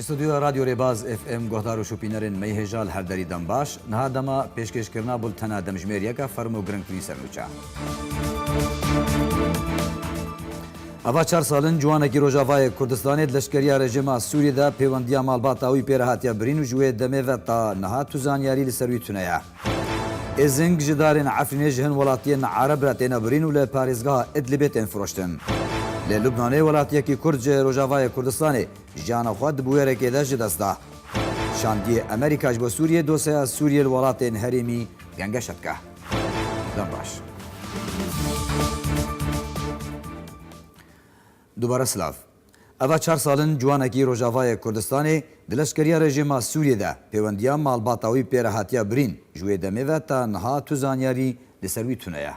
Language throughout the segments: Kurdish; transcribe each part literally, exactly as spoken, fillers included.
Stûdyoya Radyo Rêbaz F M guhdar û şopînerên me yê hêja li her derî dem baş. Niha dema pêşkêşkirina bultena demjimêriyeke ferm û girîngtirîn sernûçe. Ava çar sal in ciwanekî Rojavayê Kurdistanê di leşkeriya rejîma Sûriyê de pêwendiya malbata wî pê re hatiye birîn û ji wê demê ve ta niha tu zanyarî li ser wî tune ye. Êzing ji darên Efrînê ji hin welatiyên Ereb re têne birîn û li parêzgeha Idlibê tên firoştin. Li Lubnanê welatiyekî Kurd ji Rojavayê Kurdistanê jiyana xwe di bûyerekê de ji dest da. Şandiyê Amerîka ji bo Sûriyê dosyaya Sûriyê li welatên herêmî gengeşe dike. Dem baş. Dubare silav. Eva çar sal in ciwanekî Rojavayê Kurdistanê di leşkeriya rejîma Sûriyê de pêwendiya malbata wî pê re hatiye birîn. Ji wê demê ve ta niha tu zanyarî li ser wî tune ye.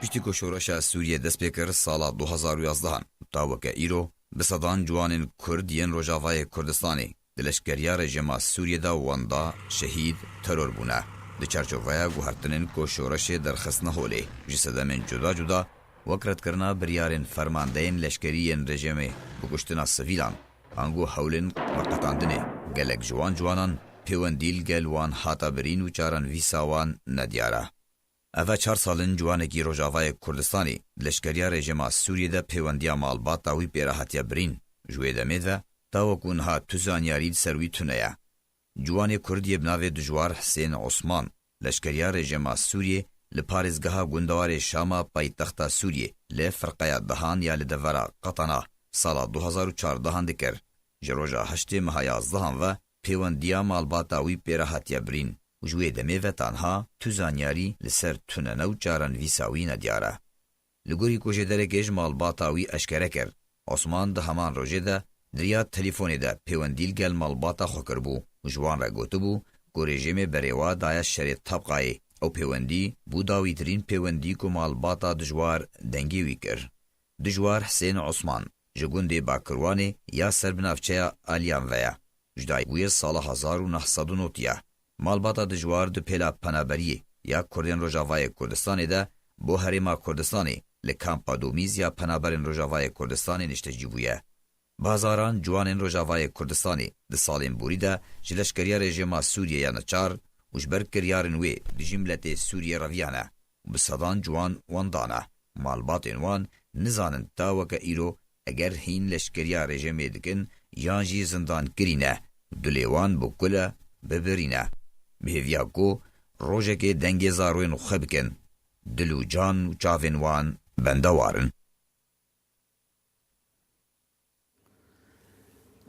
Piştî ku şoreşa Sûriyê dest pê kir sala du hezar û yazdehan, ta weke îro bi sedan ciwanên Kurd yên Rojavayê Kurdistanê di leşkeriya rejîma Sûriyê de wenda, şehîd, teror bûne. Di çarçoveya guhertinên ku şoreşê derxistine holê, ji sedemên cuda cuda, wek redkirina biryarên fermandeyên leşkerî yên rejîmê, bi kuştina sivîlan, ango hewlên veqetandinê, gelek ji wan ciwanan pêwendî li gel wan hate birîn û çarenvîsa wan nediyar e. Eve çar sal in ciwanekî Rojavayê Kurdistanê di leşkeriya rejîma Sûriyê de pêwendiya malbata wî pê re hatiye birîn. Ji wê demê ve ta wekû niha tu zanyarî li ser wî tune ye. Ciwanê Kurd yê bi navê Dijwar Hisên Osman, leşkeriya rejîma Sûriyê li parêzgeha gundewarê Şama paytexta Sûriyê li firqeya dehan ya li devera Qetana sala du hezar û çardehan dikir. Ji roja heştê meha yazdehan ve pêwendiya malbata wî pê re hatiye birîn û ji wê demê ve tanha tu zanyarî li ser tunene û çarenvîsa wî nediyar e. Li gorî ku jêderekê ji malbata wî eşkere kir, Osman di heman rojê de di riya telefonê de pêwendî li gel malbata xwe kiribû û ji wan re gotibû ku rejîmê berê wa daye şerê Tabqayê. Ew pêwendî bû dawîtirîn pêwendî ku malbata Dijwar dengê wî kir. Dijwar Hisên Osman ji gundê Bakirwanê ya ser bi navçeya Aliyan ve ye. Ji dayik bûye sala hezar û neh sed û notî ye. Malbata Dijwar di pêla penaberiyê ya Kurdên Rojavayê Kurdistanê de bo Herêma Kurdistanê li kampa Domîz ya Penaberên Rojavayê Kurdistanê niştecî bûye. Bi hezaran ciwanên Rojavayê Kurdistanê di salên borî de ji leşkeriya rejîma Sûriyê ya neçar û ji ber kiryarên wê dijî miletê Sûriyê reviyane û bi sedan ciwan wendane. Malbatên wan nizanin ta weke îro eger hîn leşkeriya rejîmê dikin yan jî zindankirî ne, dilê wan bi kul e, bi birî ne. Bi hêviya ku rojekê dengê zarokên xwe bikin, dil û can û çavên wan bende war in.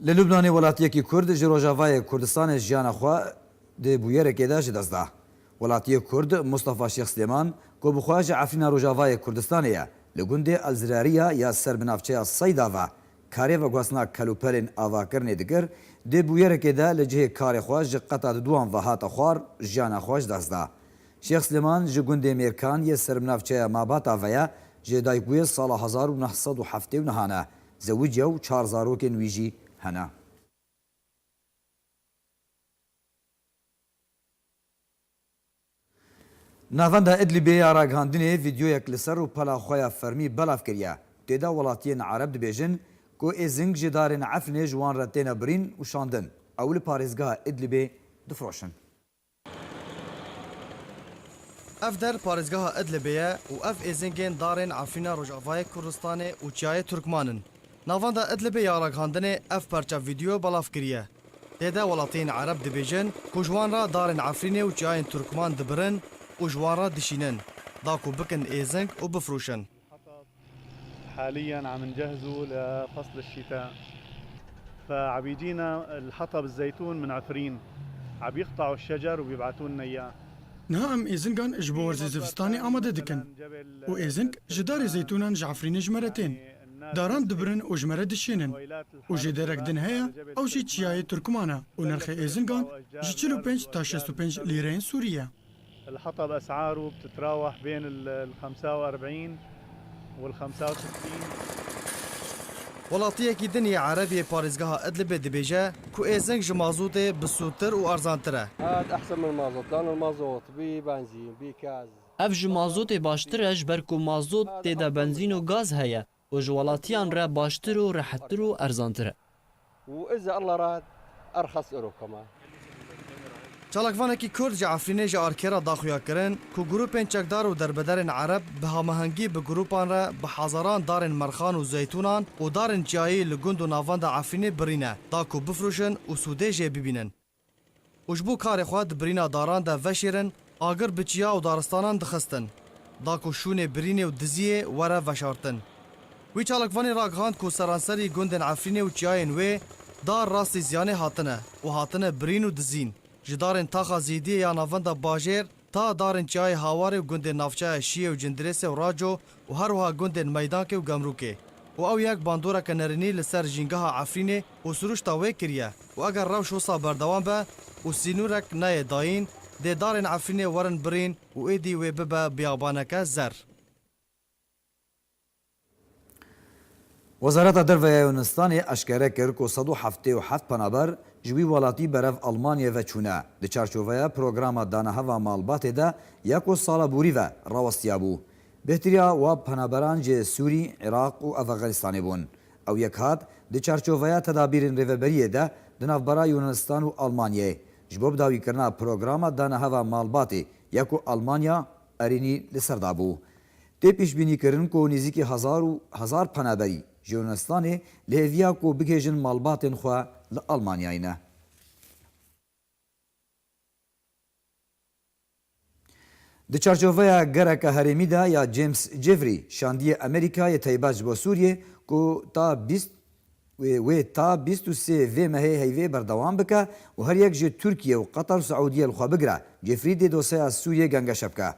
Li Lubnanê welatiyekî Kurd ji Rojavayê Kurdistanê jiyana xwe di bûyerekê de ji dest da. Welatiyê Kurd Mustafa Şêx Silêman ku bi xwe ji Efrîna Rojavayê Kurdistanê ye, li gundê El Zirariya ya ser bi navçeya Seyda ve karê veguhestina kelûpelên avakirinê dikir, di bûyerekê de li cihê karê xwe ji qeta diduan ve hate xwar, jiyana xwe ji dest da. Şêx Silêman ji gundê Mêrkan yê ser bi navçeya Mabata ve ye, ji dayikbûyê sala hezar û neh sed û heftê û neh e, zewiciye û çar zarokên wî jî hene. Navenda Idlibê ya ragihandinê vîdyoyek li ser rûpela xwe ya fermî belav kiriye. Tê de welatiyên Ereb dibêjin ku Êzing ji darên Efrînê ji wan re têne birîn û şandin. Ew li parêzgeha Idlibê difiroşin. Ev der parêzgeha Idlibê ye û ev êzingên darên Efrîna Rojavayê Kurdistanê û Çiyayê Turkman in. Navenda Idlibê ya ragihandinê ev parça vîdyo belav kiriye. Tê de welatiyên Ereb dibêjin ku ji wan re darên Efrînê û Çiyayên Turkman dibirin û ji wan re dişînin, da ku bikin êzing û bifroşin. حاليًا عم نجهزه لفصل الشتاء. فعم يجينا الحطب الزيتون من عفرين. عم يقطعوا الشجر وبيبعتوا لنا إياه. Niha em êzingan ji bo werzê zivistanê amade dikin û êzing ji darê zeytûnan ji Efrînê ji me re tên. Daran dibirin û ji me re dişênin. Û jêderek din heye, ew jî Çiyayê Turkman e û nirxê êzingan ji çil û pênc ta şêst û pênc lîreyên Sûrî ye. الحطب أسعاره بتتراوح بين ال، ال خمسة وأربعين وال خمسة وستين. Welatiyekî din yê Erebî yê parêzgeha Idlibê dibêje ku êzing ji mazotê bi sûdtir û erzantir e. هاد أحسن من المازوت، لأن المازوت بي بنزين، بي كاز. Ev ji mazotê baştir e, ji ber ku mazot tê de benzîn û gaz heye û ji welatiyan re baştir û rehettir û erzantir e. وإذا الله راد أرخص إله كمان. Çalakvanekî Kurd ji Efrînê ji Arkê re daxuya kirin ku grûpên çekdar û derbedarên Ereb bi hamahengî bi grûpan re bi hezaran darên merxan û zeytûnan û darên çiyayî li gund û navenda Efrînê birîne, da ku bifroşin û sûdê jê bibînin. Û ji bo karê xwe di birîna daran de veşêrin, agir bi çiya û daristanan dixistin, da ku şûnê birînê û diziyê were veşartin. Wî çalakvanî ragihand ku seranserî gundên Efrînê û çiyayên wê dar rastî ziyanê hatine û hatine birîn û dizîn. Ji darên taxa Zêdiyê ya navenda bajêr ta darên çiyayê Hawarê û gundên navçeya Şiyê û Cindirêsê û Raco û her wiha gundên Meydankê û Gemrûkê. Û ew yek bandoreke nerînî li ser jîngeha Efrînê û siruşta wê kiriye û eger rewş wisa berdewam be û sînorek neyê dayîn, dê darên Efrînê werin birîn û êdî wê bibe biyabaneke zer. Wezareta Derve ya Yûnanistanê eşkere kir ku sed û heftê û heft penaber ji wî welatî berev Almanyayê ve çûne, di çarçoveya programa daneheva malbatê de ya ku sala borî ve rawestiya bû. Bêhtiriya wa penaberan ji Sûrî, Iraq û Efxanistanê bûn. Ew yek hat di çarçoveya tedabîrên rêveberiyê de di navbera Yûnanistan û Almanyayê ji bo bidawîkirina programa daneheva malbatê ya ku Almanya erênî li ser dabû. Tê pêşbînîkirin ku nêzîkî hezar û hezar penaberî ji Yûnanistanê li hêviya ku bigihêjin malbatên xwe li Almanyayê ne. Di çarçoveya gereke herêmî de ya James Jeffrey, şandiyê Amerîka yê taybet ji bo Sûriyê ku ta bîst, wê, wê ta bîst û sê vê mehê heyvê berdewam bike û her yek ji Tirkiye û Qeter û Seûdiyê li xwe bigire, Jeffrey dê dosyeya Sûriyê gengeşe bike.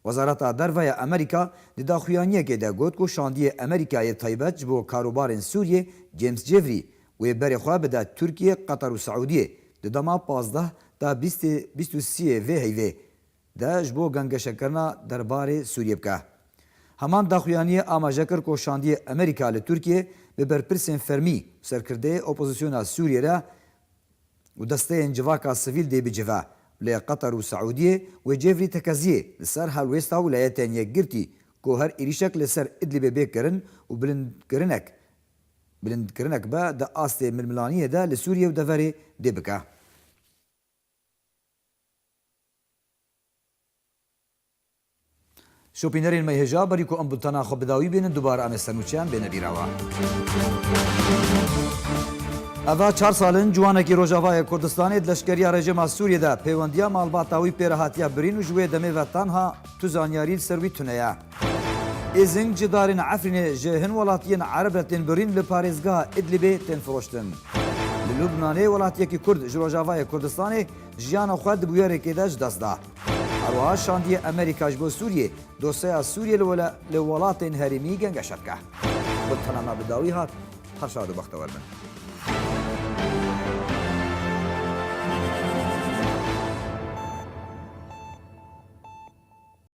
Wezareta Derve ya Amerîka di daxuyaniyekê de got ku şandiyê Amerîka yê taybet ji bo karobarên Sûriyê James Jeffrey wê berê xwe bide Tirkiye, Qeter û Seûdiyê di dema pazdeh ta bîst, bîst û sê vê heyvê de ji bo gengeşekirina derbarê Sûriyê bike. Heman daxuyaniyê amaje kir ku şandiyê Amerîka li Tirkiye bi berpirsên fermî û serkirdeyê opozisyona Sûriyê re û desteyên civaka sivîl dê bicive. Lê Qeter û Seûdiyê wê Cêvrî tekeziyê li ser helwêsta Wilayetên Yekgirtî ku her êrîşek li ser Idlibê bê kirin û bilindkirinek, bilindkirinek be di astê milmilaniyê de li Sûriyê û deverê dê bike. Şopînerên me hêja, berî ku em bultena xwe bi dawî bînin, dubare em ê ser nûçeyan bêne bîra we. Eva çar sal in ciwanekî Rojavayê Kurdistanê di leşkeriya rejîma Sûriyê de pêwendiya malbata wî pê re hatiye birîn û ji wê demê ve tenha tu zanyarî li ser wî tune ye. Êzing ji darên Efrînê ji hin welatiyên Ereb re tên birîn li parêzgeha Idlibê tên firoştin. Li Lubnanê welatiyekî Kurd ji Rojavayê Kurdistanê jiyana xwe di bûyerêkê de ji dest da. Her wiha şandiyê Amerîka ji bo Sûriyê dosyeya Sûriyê li wela-, li welatên herêmî gengeşe dike. Bultena me bi dawî hat, her şad û bextewar bin.